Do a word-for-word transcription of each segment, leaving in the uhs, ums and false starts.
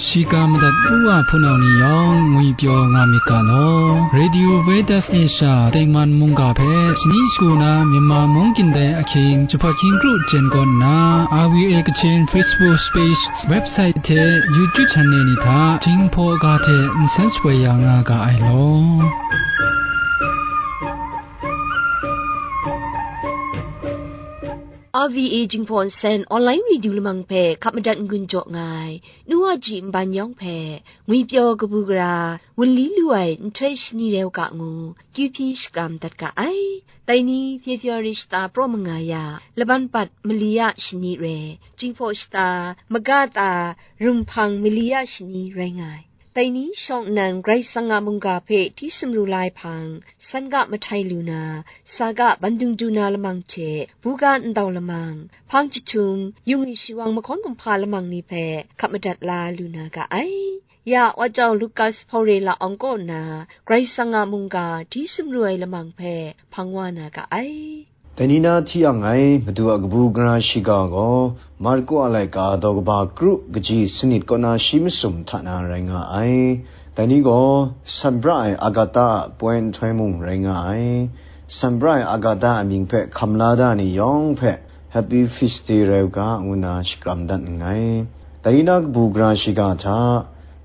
Shiga madat u wa hpunau ni yawng ngwi pyaw nga myit ga law. Radio Veritas Asia tengman mungga hpe shani shagu na Myanmar mung gindai ahkying jahpawt hkying kru jen kawn nna, R V A Kachin Facebook page, website hte YouTube channel ni hta Jinghpaw ga hte nsen shapoi ya nga ga ai law. R V A Jinghpaw Nsen online radio lamang hpe hkap madat n-gun jaw nga ai, nu wa ji nban yawng hpe, ngwipyaw kabu gara, wunli lu ai nhtoi shani rau ga ngu, kyu hpyi shakram dat ga ai. Dai ni, February shata praw manga ya, laban pat mali ya shani re, Jinghpaw shata, maga ta, rumhpang mali ya shani rai nga ai. Dai ni shawng nnan Karai Kasang a mungga hpe hti sumru la ai hpang, san ga mahtai lu na, sa ga bandung du na lamang hte, buga ndau lamang, hpang jahtum, yung i shiwang mahkawn kumhpa lamang ni hpe hkap madat la lu na ga ai. Ya, Wa Jau Lukas Hpaure la awng kaw na, Karai Kasang a mungga hti sumru ai lamang hpe hpang wa na ga ai. Dai ni na hti ang ai, Madu a kabu gara shiga gaw, Marku a laika daw kaba kru kaji sanit kaw na shi masum hta na rai nga ai. Dai ni gaw, san pra ai Agata a poi nhtoi mung rai nga ai. San pra ai Agata a mying hpe hkam la da ni yawng hpe, Happy Feast Day rai u ga, ngu nna shakram dat nngai. Dai ni na kabu gara shiga hta,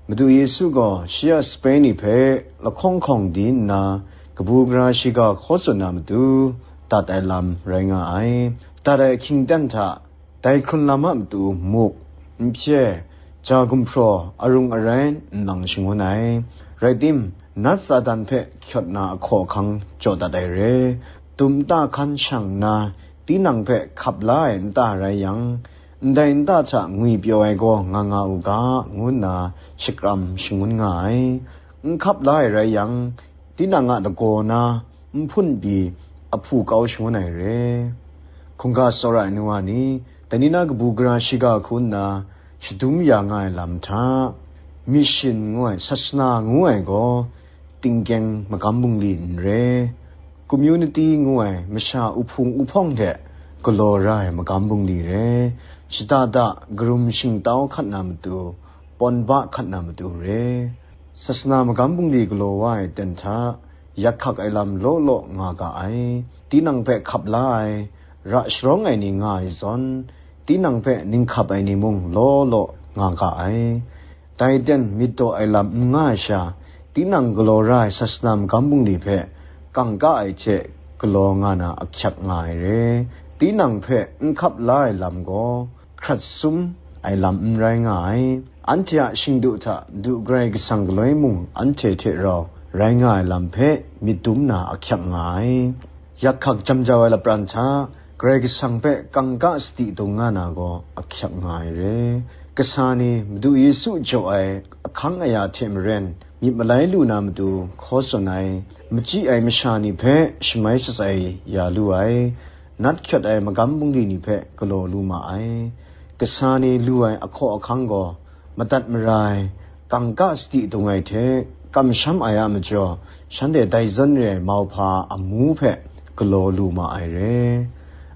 Madu Yesu gaw shi a sape ni hpe lahkawng hkawng di nna, kabu gara shiga hkaw tsun na matu, dat ai lam rai nga ai. Dat ai ahkying ten hta, dai hkrun lam a matu muk, n hpye, ja gumhpraw, arung arai nlang shangun ai. Rai tim, nat Satan hpe kyawt na ahkaw ahkang jaw dat ai re. Dum nta hkan shang nna, tinang hpe hkap la ai nta rai yang, ndai nta hta ngwi pyaw ai gaw nga nga u ga, ngu nna shakram shangun nga ai. N hkap la ai rai yang, tinang a lagaw na, n hpun pyi, ahpu kau shangun ai re. Hkungga tsawra ai nu wa ni, dai ni na kabu gara shiga hku nna shadum ya nga ai lam hta, mission ngu ai, sasana ngu ai gaw, tingkyeng magam bungli n re, community ngu ai masha uhpung uhpawng hte galaw ra ai magam bungli re, shada da karum shingtau hkat na matu, pawn ba hkat na matu re, sasana magam bungli galaw wa ai ten hta, yak hkak ai lam law law nga ga ai, tinang hpe hkap la ai, ra sharawng ai ni nga ai zawn, tinang hpe ninghkap ai ni mung law law nga ga ai. Dai ten myit daw ai lam n nga ai sha, tinang galaw ra ai sasana magam bungli hpe kangka ai hte galaw nga na ahkyak nga ai re. Tinang hpe n hkap la ai lam gaw, hkrat sum ai lam n rai nga ai. Anhte a shingdu hta du Karai Kasang galoi mung anhte hte rau rai nga ai lam hpe myit dum na ahkyak nga ai. Yak hkak jam jau ai lapran hta, Karai Kasang hpe kangka sadi dung nga na gaw ahkyak nga ai re. Kasa ni Madu Yesu jaw ai ahkang aya hte maren myit malai lu na matu hkaw tsun ai, machyi ai masha ni hpe shamai shatsai ya lu ai, nat hkyawt ai magam bungli ni hpe galaw lu ma ai. Kasa ni lu ai ahkaw ahkang gaw, madat mara ai, kangka sadi dung ai hte, kamsham ai a majaw, shanhte dai zawn re ai mauhpa amu hpe galaw lu ma ai re.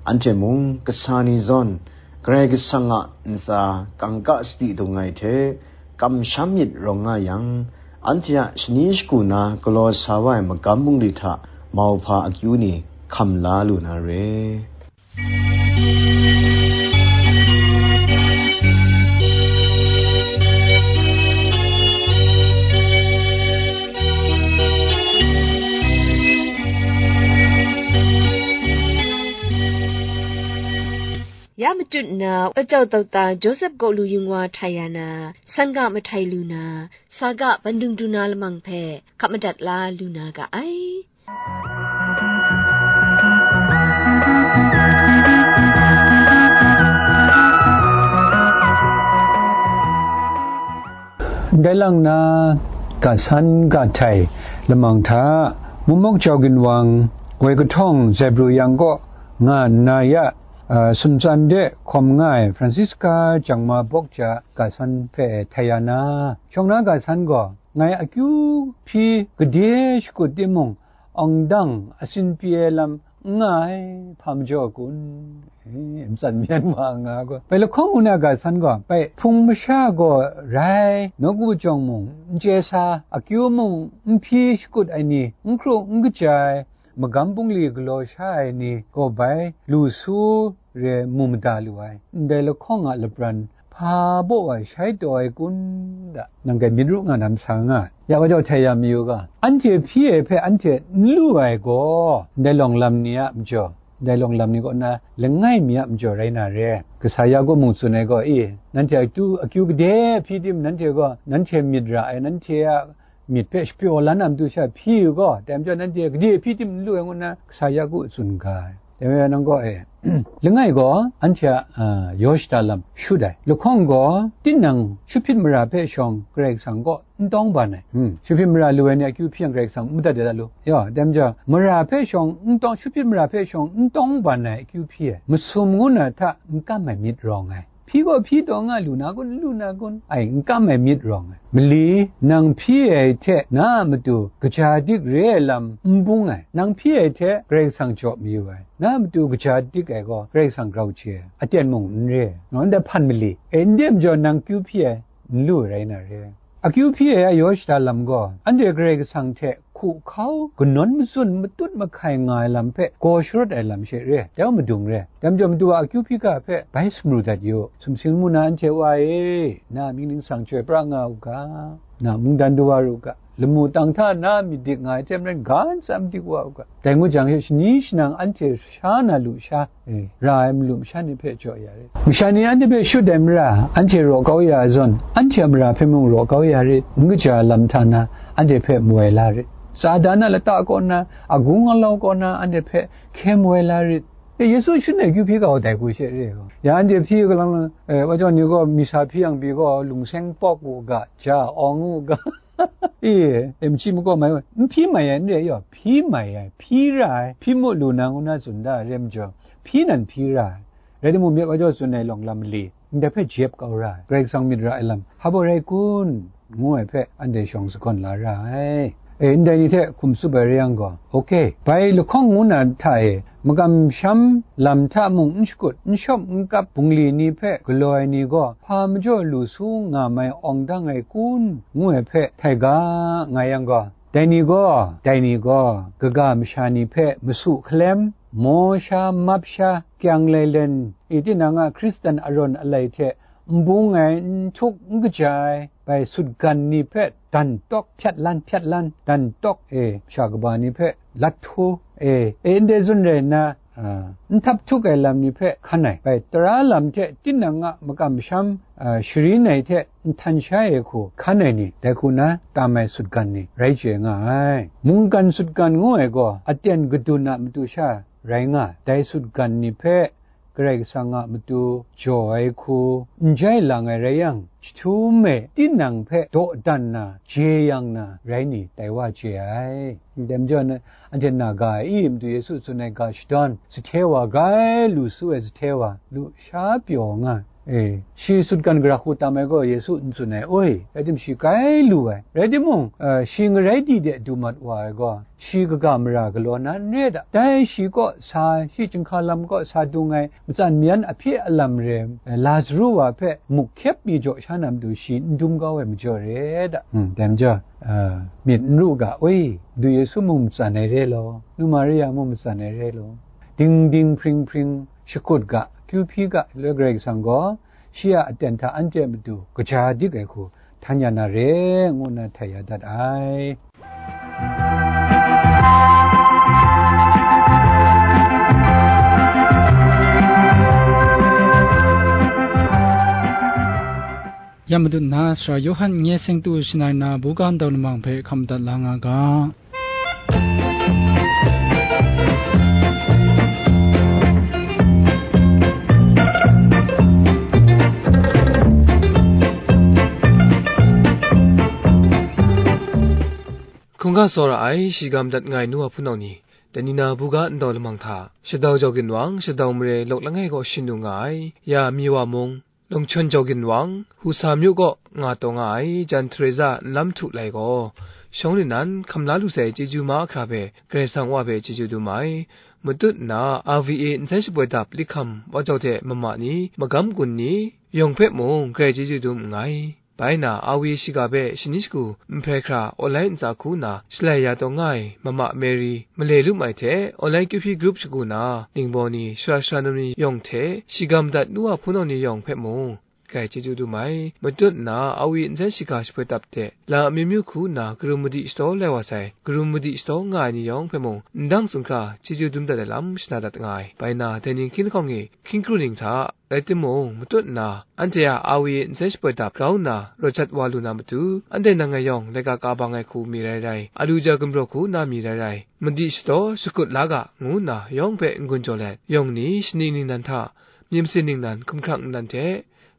Anhte mung, kasa ni zawn, Karai Kasang a ntsa kangka sadi dung ai hte, kamsham myit rawng nga yang, anhte a shani shagu na galaw sa wa ai magam bungli hta mauhpa akyu ni hkam la lu na re. Ya matut nna, Wa Jau Dauta Joseph Gaw Lu Yung Wa htai ya na, san ga mahtai lu na, sa ga bandung du na lamang hpe hkap madat la lu na ga ai. Ndai lang na, ga san ga htai lamang hta, Mumawk Jau Ginwang, woi kahtawng Zebru yang kaw nga nna ya, a, sumtsan de hkawm nga ai Francisca Jangma Bawk ja ga san hpe htai ya na, shawng na ga san gaw, ngai akyu hpyi gade shakut timung, awng dang asin pyi ai lam n nga ai, hpa majaw kun? E, matsan myan wa nga gaw, bai lahkawng ngu na ga san gaw, bai hpung masha gaw rai, nawku jawng mung n chye sa, akyu mung n hpyi shakut ai ni, n hkru n kaja ai, magam bungli galaw sha ai ni gaw bai lu su re mu mada lu ai, ndai lahkawng a lapran hpa baw ai shai taw ai kun da, nang gaw myit ru nga na masa nga ai. Ya wa jau htai ya mayu ga, anhte hpyi ai hpe anhte n lu ai gaw, ndai lawng lam ni a majaw, ndai lawng lam ni kaw na langai mi a majaw rai na re. Kasa Yaku mung tsun ai gaw, e, nanhte akyu, akyu gade hpyi tim, nanhte gaw, nanhte myit ra ai, nanhte a myit hpe shapyaw la na matu sha hpyi u gaw, dai majaw nanhte gade hpyi tim n lu ai ngu nna, kasa Yaku tsun ga ai. Dai majaw nang gaw, e, langai gaw, anhte a, a, yaw shada lam shut ai. Lahkawng gaw, tinang shut hpyit mara hpe shawng Karai Kasang kaw n tawng ban ai. Hmm. Shut hpyit mara lu ai ni akyu hpyi yang Karai Kasang n madat de da lu. Ya, dai majaw, mara hpe shawng n tawng, shut hpyit mara hpe shawng n tawng ban ai akyu hpyi ai. Masum ngu na hta n kam ai myit rawng ai. Hpyi gaw hpyi taw nga lu na kun, n lu na kun? Ai, n kam ai myit rawng ai. Mali, nang hpyi ai hte na a matu kaja dik re ai lam n bung ai. Nang hpyi ai hte Karai Kasang jaw mayu ai. Na a matu kaja dik ai gaw Karai Kasang grau chye ai. Aten mung n re ai. Ngaw, ndai hpan mali. E, n de majaw nang kyu hpyi ai, n lu ai rai na re. Akyu hpyi ai a yaw shada lam gaw, anhte Karai Kasang hte hku hkau, kanawn matsun matut mahkai nga ai lam hpe gaw sharawt ai lam she re, dai madung re. Dai majaw madu a akyu hpyi ga hpe bai sumru dat yu. Sumsing mu na anhte wa e, na mying ningsang chyoi pra nga u ga, na mungdan du wa ru ga, lamu tang hta na myit dik nga ai hte maren ga ntsam dik wa u ga. Dai ngu jang she shani shanang anhte sha na lu sha, e, ra ai malu masha ni hpe jaw ya rit. Masha ni anhte hpe shut ai mara, anhte raw kau ya ai zawn, anhte a mara hpe mung raw kau ya rit. N kaja lam hta na, anhte hpe mawai la rit. Satan a lata kaw na, agung alau kaw na, anhte hpe hkye mawai la rit. E, Yesu shut ai akyu hpyi ga dai hku she re ai gaw. Ya anhte hpyi galang lang, e, wa jaw ni gaw, misa hpyi yang pyi gaw, lungseng pawk u ga, ja awng u ga. E, e, machyi makaw mai, n hpyi mai ai, n re ai, yaw, hpyi mai ai, hpyi ra ai, hpyi mu lu na ngu na tsun da ai, re majaw, hpyi nan hpyi ra ai. Rai timung, myit wa jaw tsun ai lawng lam mali, ndai hpe jep kau ra ai, Karai Kasang myit ra ai lam, hpa baw rai kun, ngu ai hpe, anhte shawng sagawn la ra ai. E, ndai ni hte hkum tsup ai re yang gaw, oke, bai lahkawng ngu na hta e, Makam sham lam hta mung n shakut, n shawp n kap bungli ni hpe galaw ai ni gaw, hpa majaw lu su nga mai awng dang ai kun, ngu ai hpe htai ga nga yang gaw, dai ni gaw, dai ni gaw, kaga masha ni hpe masu hkalem, maw sha, map sha, kyang lailen, i tinang a Hkristan arawn alai hte n bung ai, n htuk n kaja ai, bai sutgan ni hpe dan tawk, hpyat lan, hpyat lan, dan tawk e, masha kaba ni hpe lat htu e, e, ndai zawn rai nna, a, n htap htuk ai lam ni hpe hkan ai, bai tara lam hte tinang a makam masham, a, sharin ai hte nhtan sha ai hku hkan ai ni, dai hku na tam ai sutgan ni rai chye nga ai. Mungkan sutgan ngu ai gaw, aten kadun a matu sha rai nga ai. Dai sutgan ni hpe Karai Kasang a matu jaw ai hku n jai lang ai rai yang, jahtum e tinang hpe dawdan na, jeyang na rai ni, dai wa chye ai. Ndai majaw na, anhte na ga ai i? Madu Yesu tsun ai ga shadawn, sahte wa, grai lu su ai sahte wa, lu sha pyaw nga ai. E, shi sutgan gara hku tam ai gaw Yesu n tsun ai, oi, rai tim, shi grai lu ai. Rai timung, e, shi ngarai di de du mat wa ai gaw, shi kaga mara galaw na n re da. Dai shi kaw sa, shi chyinghka lam kaw sa dung ai matsan myan ahpye alam re, e, Lazaru wa hpe muk hkyep mi jaw sha na matu shi n dum kau ai majaw re da. Hmm, dai majaw, e, myit n ru ga, oi, Madu Yesu mung matsan ai re law, Nu Maria mung matsan ai re law, ding ding hpring hpring shakut ga, kyu hpyi ga, loi Karai Kasang gaw, shi a aten hta anhte a matu kaja dik ai hku htan ya na re, ngu nna htai ya dat ai. Ya Madu na, Sara Yawhan n-, nye seng tu shangai na buga ndau lamang hpe hkam dat la nga ga. Hkungga tsawra ai, shiga madat nga ai nu wa hpunau ni, dai ni na buga ndau lamang hta, shadau jau ginwang, shadau mare lawk langai kaw shin lu nga ai, ya mi wa mung, Longchon Jaw Ginwang, Husa myu kaw nga taw nga ai Jan Teresa nlam htu lai gaw, shawng nnan hkam la lu sai chyeju mahkra hpe Karai Kasang Wa hpe chyeju dum ai. Matut nna, R V A nsen shapoi dap Likham Wa Jau hte mama ni, magam gun ni yawng hpe mung grai chyeju dum nngai. Bai na, R V A shiga hpe shani shagu nhprai hkra online ntsa hku nna shalai ya taw nga ai mama Mary, Malay Lum Ai hte online Kyu Hpyi grup shagu na ningbaw ni, shara shara num ni yawng hte, shiga madat nu wa hpunau ni yawng hpe mung, grai chyeju dum ai. Matut nna, R V A nsen shiga shapoi dap hte lam amyu myu hku nna karum madi shadaw lai wa sai, karum madi shadaw nga ai ni yawng hpe mung, ndang tsun hkra chyeju dum dat ai lam shana dat nga ai. Bai na, dai ni hkying lahkawng e hkying kru ning hta, rai timung, matut nna, anhte a R V A nsen shapoi dap grau nna rawt jat wa lu na matu, anhte nang ngai yawng laika ka bang ai hku mi rai rai, alu ja gumraw hku nna mi rai rai, madi shadaw shakut la ga, ngu nna yawng hpe n-gun jaw let, yawng ni shaning ningnan hta, myit masin ningnan, hkumhkrang ningnan hte,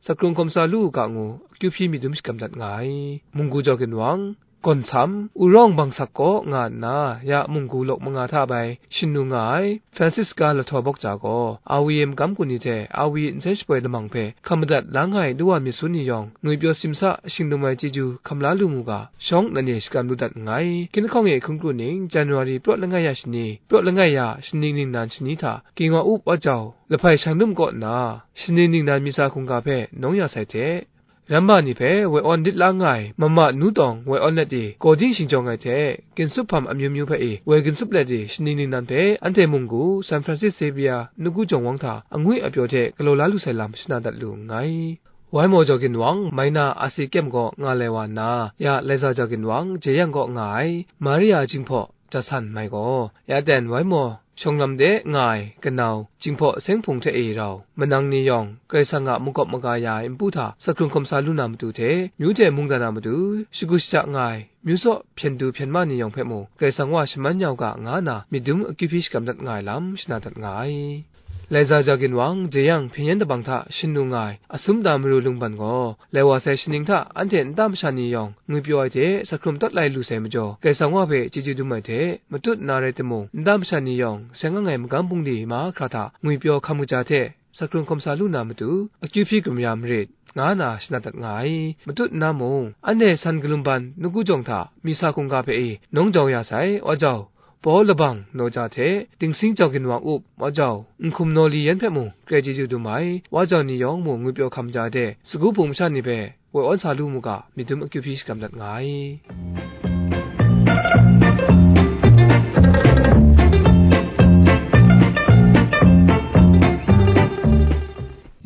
sakrung hkawm sa lu u ga ngu, akyu hpyi myit dum shakram dat nga ai. Munggu Jaw Ginwang, Gawn Sam, Urawng Bang Sak Kaw nga nna, ya munggu lawk manga hta bai shin nu nga ai Francisca Lahtaw Bawk Ca gaw, R V A magam gun ni hte R V A nsen shapoi lamang hpe hkam madat la nga ai nu wa myit sun ni yawng, ngwipyaw simsa shinglum ai chyeju hkam la lu mu ga, shawng nnan e shakram lu dat nngai. Hkying lahkawng e hkying kru ning, January praw langai ya shani, praw langai ya shaning ningnan shani hta, Ginwang Up Wa Jau, Lahpai Shanglum kaw nna, shaning ningnan misa hkungga hpe nawng ya sai hte, Ramma ni hpe woi awn lit la nga ai mama nu tawng woi awn let i, gaw ding shingjawng ai hte, ginsup hpam amyu myu hpe i, woi ginsup let i, shaning ningnan hpe anhte munggu San Francis Xavier nawku jawng wang hta angwi apyaw hte galaw la lu sai lam shana dat lu nngai. Waimaw Jaw Ginwang, Maina Asi Kyem kaw nga lai wa nna, ya Laiza Jaw Ginwang, Jeyang kaw nga ai Maria Jinghpaw, Jasan mai gaw, ya ten Waimaw shawng lam de nga ai kanau Jinghpaw Seng Hpung hte e rau, manang ni yawng, Karai Kasang a makawp maga ya ai npu hta sakrung hkawm sa lu na matu hte, myu hte mungdan a matu shagu shaja nga ai, myu tsaw hpyen du hpyen ma ni yawng hpe mung, Karai Kasang Wa shaman ya u ga, nga nna myit dum akyu hpyi shakram dat nga ai lam shana dat nga ai. Laiza Jaw Ginwang, Jeyang Hpyen Yen Dabang hta shin nu nga ai Asum Da Maru Lungban gaw, lai wa sai shaning hta anhte nta masha ni yawng ngwipyaw ai hte sakrung tawt lai lu sai majaw, Karai Kasang Wa hpe chyeju dum ai hte, matut nna rai timung, nta masha ni yawng seng ang ai magam bungli mahkra hta ngwipyaw hkam kaja hte sakrung hkawm sa lu na matu, akyu hpyi gumra marit, nga nna shana dat nga ai. Matut nna mung, anhte san galum ban nawku jawng hta misa hkungga hpe e nawng jau ya sai, Wa Jau, Paw Labang Naw Ca hte Dingsing Jaw Ginwang Up, Wa Jau, Nhkum Naw Li Yan hpe mung grai chyeju dum ai. Wa Jau ni yawng mung ngwipyaw hkam ja de, sagu hpung masha ni hpe woi awn sa lu mu ga, myit dum akyu hpyi shakram dat nga ai.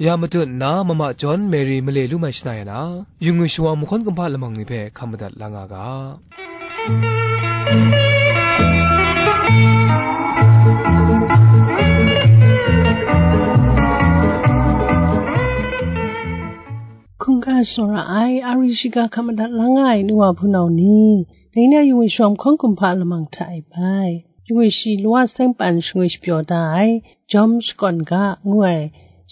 Ya matut nna, mama John Mary Malay Lum Ai shana ya na, yungwi shawang mahkawn kumhpa lamang ni hpe hkam madat la nga ga. Hkungga tsawra ai, a ri shiga hkam madat la nga ai nu wa hpunau ni, dai na yungwi shawang mahkawn kumhpa lamang hta e bai, yungwi shi lawa seng pan shangwi shapyaw da ai, Jawm Shakawn Ga ngu ai,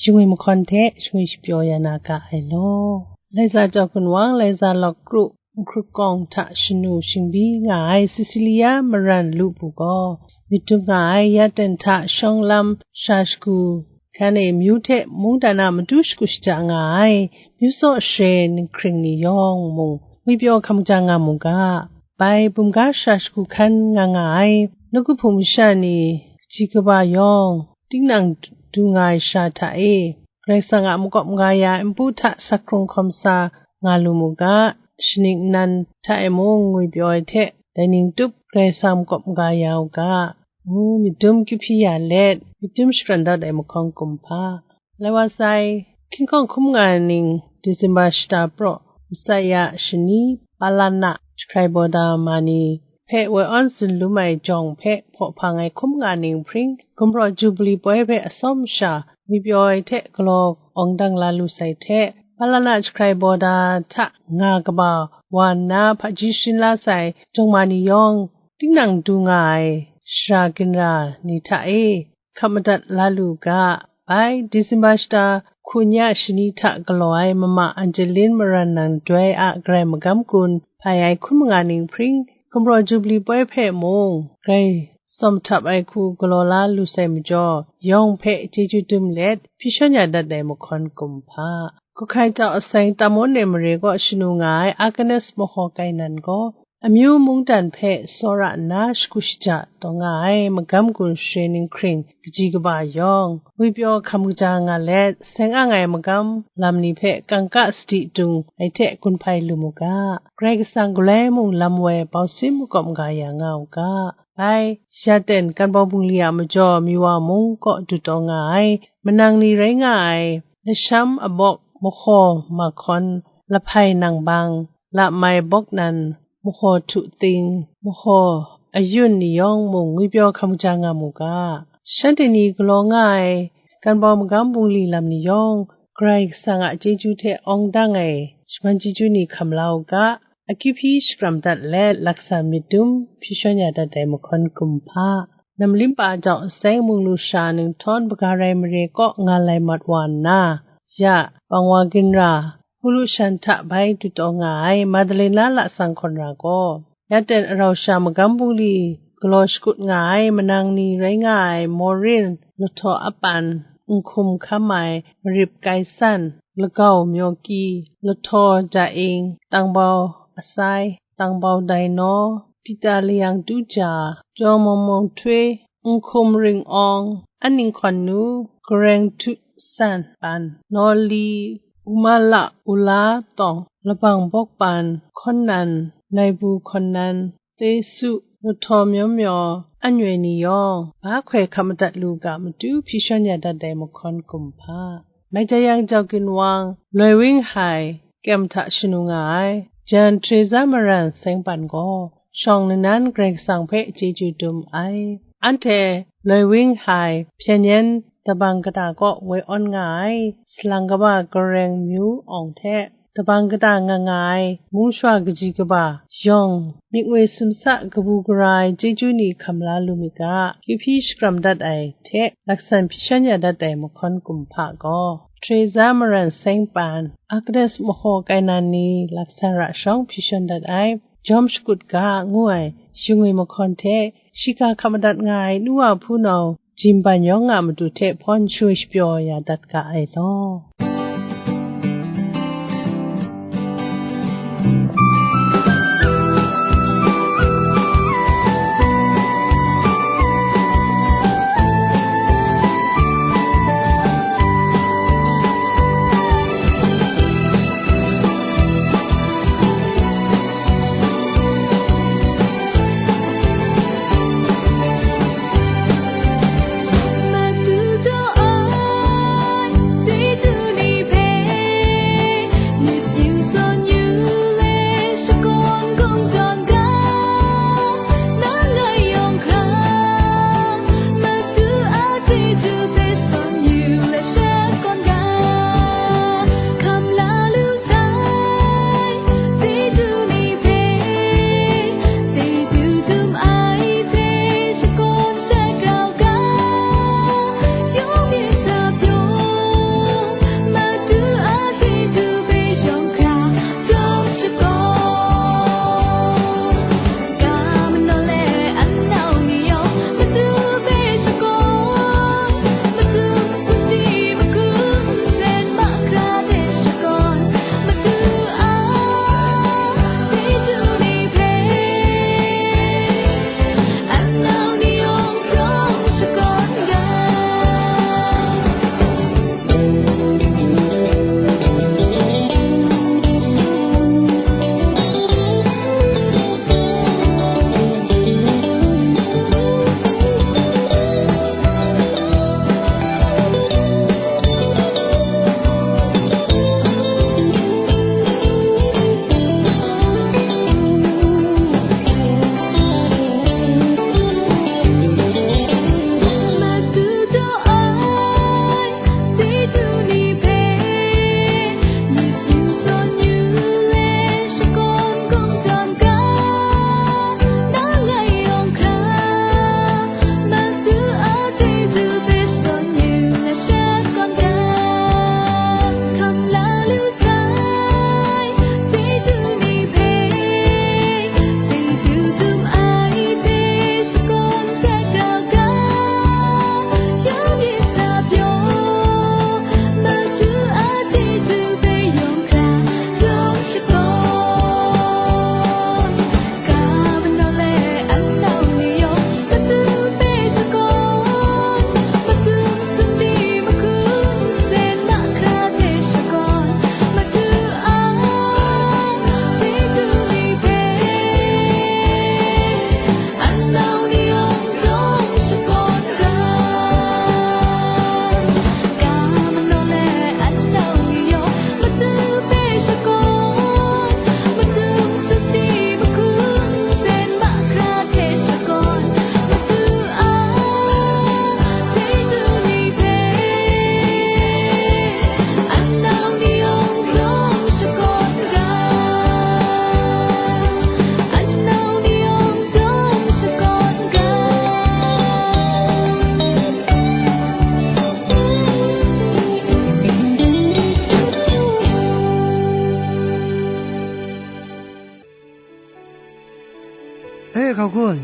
yungwi mahkawn hte shangwi shapyaw ya na ga ai law. Laiza Jaw Ginwang, Laiza Lawk Kru, Nkrut Kawng hta shanu shingbyi nga ai Cecilia Maran Lu Pu gaw, myit dum nga ai ya ten hta shawng lam sha shagu, hkan e myu hte mungdan a matu shagu shaja nga ai, myu tsaw share ninghkring ni yawng mung ngwipyaw hkam ja nga mu ga. Bai bumga sha shagu hkan nga nga ai nawku hpung masha ni kaji kaba yawng, tinang du nga ai sha hta e, Karai Kasang a makawp nga ya ai npu hta sakrung hkawm sa nga lu mu ga, shaning nnan hta e mung ngwipyaw ai hte, dai ning tup Karai Kasang makawp nga ya u ga, ngu myit dum kyu hpyi ya let, myit dum shapran dat ai mahkawn kumhpa. Lai wa sai, hkying hkawng hkum nga ning, Disemba shata praw, masai ya shani, Palana jahkrai baw da ma ni hpe woi awn tsun lum ai jawng hpe hpaw hpang ai hkum nga ning hpring, gumhpraw Jubili poi hpe atsawm sha, ngwipyaw ai hte galaw awng dang la lu sai hte, Palana jahkrai baw da hta nga kaba wa nna hpaji sharin la sai jawng ma ni yawng, tinang du nga ai shara ginra ni hta e, hkap madat la lu ga. Bai, Disemba shata hku n ya shani hta galaw ai mama Angelin Maran Nang Doi a Karai Magam Kun hpai ai hkun manga ning hpring, gumhpraw Jubili poi hpe mung, Karai tsawm htap ai hku galaw la lu sai majaw, yawng hpe chyeju dum let, hpyi shawn ya dat ai mahkawn kumhpa. Kawhkai jau aseng Tamon e mare kaw shanu nga ai Agnes mahaw kainan gaw, amyu mungdan hpe tsawra nna shagu shaja taw nga ai magam gun share ninghkring kaji kaba yawng, ngwipyaw hkam kaja nga let, seng ang ai magam lam ni hpe kangka sadi dung ai hte gun hpai lu mu ga, Karai Kasang galai mung lam woi bau sin makawp ga ya nga u ga. Bai, ya ten Kanbawng bungli a majaw Miwa mung kaw du taw nga ai, manang ni rai nga ai, Lasham Abawk, Mahaw Mahkawn, Lahpai Nangbang, Lamai Bawknan, Mahaw Htu Ting, Mahaw Ayun ni yawng mung ngwipyaw hkam ja nga mu ga. Shanhte ni galaw nga ai, Kanbawng magam bungli lam ni yawng, Karai Kasang a chyeju hte awng dang ai, shaman chyeju ni hkam la u ga, akyu hpyi shakram dat let, laksa myit dum hpyi shawn ya dat ai mahkawn kumhpa. Namlim pa jau aseng mung lu sha ninghtawm, Bagarai mare kaw nga lai mat wa nna, ya, Bangwa Ginra, Hulu shan hta bai du taw nga ai Madalena lasang hkawn ra gaw, ya ten arau sha magam bungli galaw shakut nga ai manang ni rai nga ai Maureen, Lahtaw Apan, Nhkum Hkam Ai, Marip Kai San, Lagau Myaw Kyi, Lahtaw Ja Ing, Tangbau Asai, Tangbau Dainaw, Pita Layang Tuja, Jaw Mawng Mawng Htwe, Nhkum Ring Awng, Aning Hkawn Nu, Gareng Htu San Pan, Nawli, Umala Ula Tawng, Labang Bawk Pan, Hkawn Nan, Naibu Hkawn Nan, Tesu, Lahtaw Myaw Myaw, Anyway ni yawng, ba hkoi hkap madat lu ga matu hpyi shawn ya dat ai mahkawn kumhpa. Mai Jayang Jau Ginwang, Loi Wing Hai, kyem hta shanu nga ai, jan Teresa Maran Seng Pan gaw, shawng lanan Karai Kasang hpe chyeju dum ai. Anhte Loi Wing Hai, Hpyen Yen, Dabang Kata kaw woi awn nga ai, salang kaba Gareng Myu Awng hte, Dabang Kata nga nga ai, mung shwa kaji kaba, yawng, myit ngoi sumsa kabu gara ai chyeju ni hkam la lu myit ga, kyu hpyi shakram dat ai hte, laksan hpyi shawn ya dat ai mahkawn kumhpa gaw, Teresa Maran Seng Pan, Agnes Mahaw Kainan ni laksan ra shawng hpyi shawn dat ai, Jawm Shakut Ga ngu ai, shingwi mahkawn hte, shiga hkap madat nga ai nu wa hpunau, Jim Ban Yawng a matu hte hpawn shingwi shapyaw ya dat ga ai law. Hkau kun.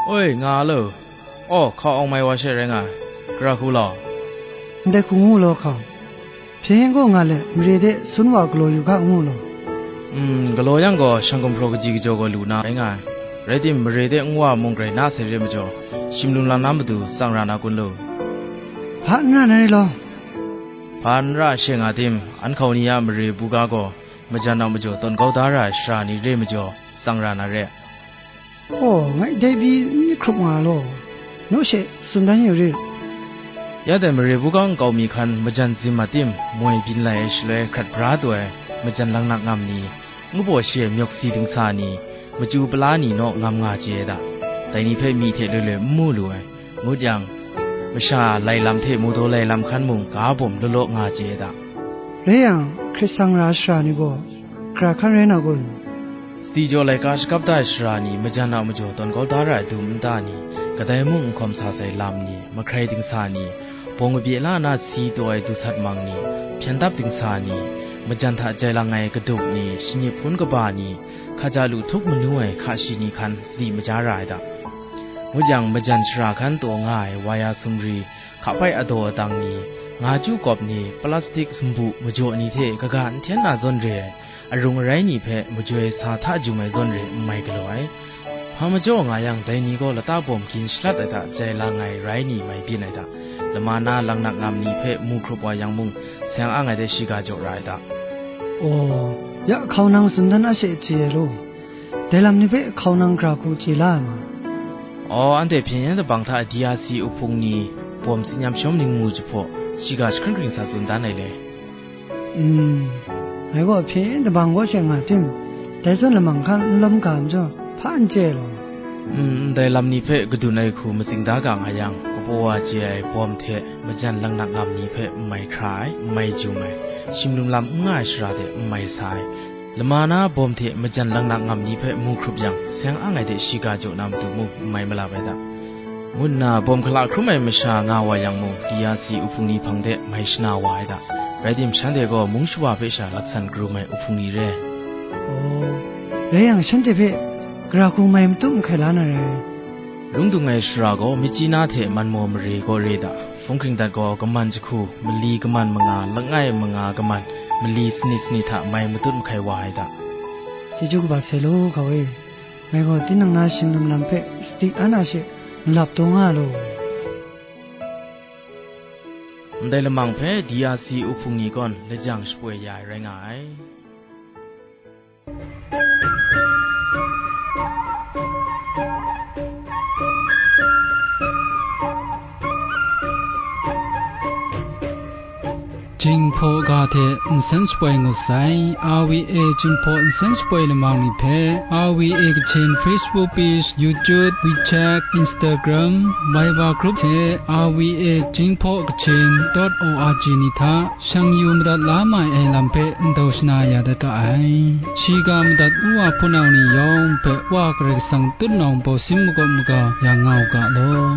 Oi, nga lo. Aw, hkau awng mai wa she rai nga ai. Gara hku law. Ndai hku ngu law hkau. Hpyen gaw nga let, mare de sun wa galaw yu ga ngu law. Mm, galaw yang gaw, shang gumhpraw kaji kajaw gaw lu na rai nga ai. Rai tim, mare de nwa mung grai na sai re majaw, shim lum lam na matu tsang ra na kun lo. Hpa n ra na re law. Hpa n ra she nga tim, an hkau ni a mare buga gaw, majan a majaw tawn kau da ra ai shara ni re majaw, tsang ra na re. Aw, ngai dai pyi n myit hkrup nga law, naw she tsun dan yu rit. Ya dai mare buga nkau mi hkan majan zim a tim, moi byin lai ai shaloi hkrat bra taw ai majan langnak ngam ni, ngu baw shi ai myawk si dingsa ni, machyu pala ni naw ngam nga chye ai da. Dai ni hpe myi hte loi loi n mu lu ai. Ngut yang, masha lai lam hte mawdaw lai lam hkan mung ga bawm law law nga chye ai da. Rai yang, hkrit sang ra ai shara ni gaw, gara hkan rai na kun? Sadi jaw laika shakap da ai shara ni, majan a majaw tawn kau da ra ai dum nta ni, kadai mung n hkawm sa sai lam ni, mahkrai dingsa ni, bawng kabye la na si taw ai dusat mang ni, hpyen dap dingsa ni, majan hta jai lang ai kaduk ni, shanyi hpun kaba ni, hkaja lu htup manu ai hka shi ni hkan sadi maja ra ai da. Ngut yang, majan shara hkan taw nga ai waya sumri, hkapai adaw adang ni, nga chyu kawp ni, plastik sumbu majaw ni hte kaga n hten na zawn re ai, arung arai ni hpe majoi sa hta jung ai zawn re n mai galaw ai. Hpa majaw nga yang, dai ni gaw lata bawm gin shalat ai hta jai lang ai rai ni mai byin ai hta, lama na langnak ngam ni hpe mu hkrup wa yang mung, seng ang ai de shiga jaw ra ai hta. Aw, ya hkau nang tsun dan a she chye ai law. Dai lam ni hpe hkau nang gara hku chye la ai ma? Aw, anhte hpyen yen dabang hta D R C uhpung ni bawm tsin yam shawm ni ngu jahpaw, shiga jahkring hkring sa tsun dan ai le. Mm, ngai gaw hpyen yen dabang kaw she nga tim, dai zawn lamang hkan n lawm ga majaw, hpa n chye law. Mm, ndai lam ni hpe kadun ai hku matsing da ga nga yang, kabaw wa chye ai bawm hte majan langnak ngam ni hpe n mai hkra ai, n mai jum ai, shim lum lam n nga ai shara de n mai sa ai, lama na bawm hte majan langnak ngam ni hpe mu hkrup yang, seng ang ai de shiga jaw na matu mung n mai malap ai da, ngu nna bawm hkala hkrum ai masha nga wa yang mung, D R C uhpung ni hpang de mai shana wa ai da. Rai tim, shanhte gaw mung shawa hpe sha laksan karum ai uhpung ni re. Aw, rai yang, shanhte hpe gara hku mai matup mahkai la na rai. Lung dung ai shara gaw, Myitkyina hte Manmaw mare gaw re da. Hpung hkring dat gaw, kaman jahku, mali kaman manga, langai manga kaman, mali sanit sanit hta mai matut mahkai wa ai da. Chyeju kaba sai law, hkau e. Ngai gaw tinang na shim lum lam hpe sadi an a she malap taw nga law. Ndai lamang hpe D R C uhpung ni gaw lajang shapoi ya ai rai nga ai. Jinghpaw ga hte nsen shapoi ngut sai, R V A Jinghpaw nsen shapoi lamang ni hpe, R V A Kachin Facebook page, YouTube, WeChat, Instagram, Viber group hte R V A Jinghpaw Kachin dot O R G ni hta shang yu madat la mai ai lam hpe ndau shana ya dat ga ai. Shiga madat u wa hpunau ni yawng hpe Wa Karai Kasang tutnawng baw sin makawp maga ya nga u ga law.